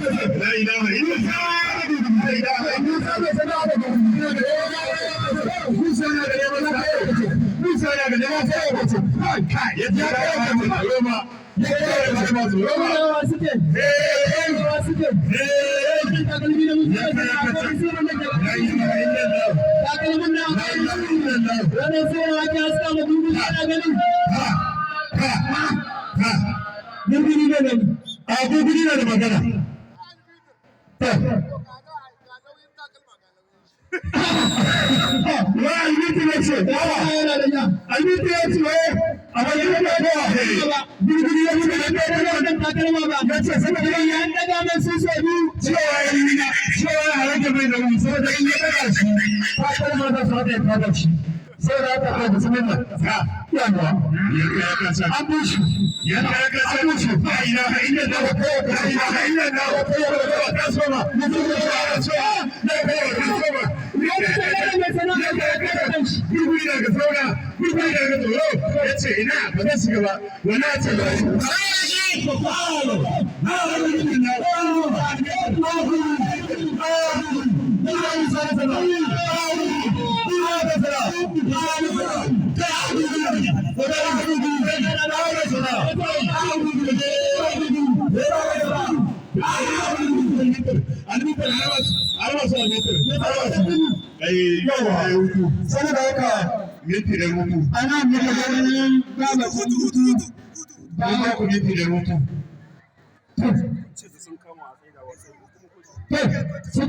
La ilaha illallah. La ilaha illallah. Musa na da neman sa. Musa na da neman sa. Ya ce ya kai Roma. Ya kai Roma. Roma. La ilaha illallah. La ilaha illallah. Ha ha ha. A gurguri na da magana. To. Wa almiti ne ce, almiti ya ce, a wani da kowa, gurguri ya mutu da kowa, ya ce saboda ya cewa ya yi cewa ya rage mai nauyi, saboda in ya daga shi, takalma za su haɗa ya kada shi. Saboda haka ka bismillah. Yawa. An bi shi. An bi shi. La ilaha illallah. La ilaha illallah. Ta soma. Ta soma. Ta soma. Gurguri daga saura, gurguri daga tsoro, ya ce ina ba zai shiga ba, wani ya ce ba shi. Saboda haka minti da hutu. Ana muka ganin gaba hutu. Mun ba ku minti da hutu. To,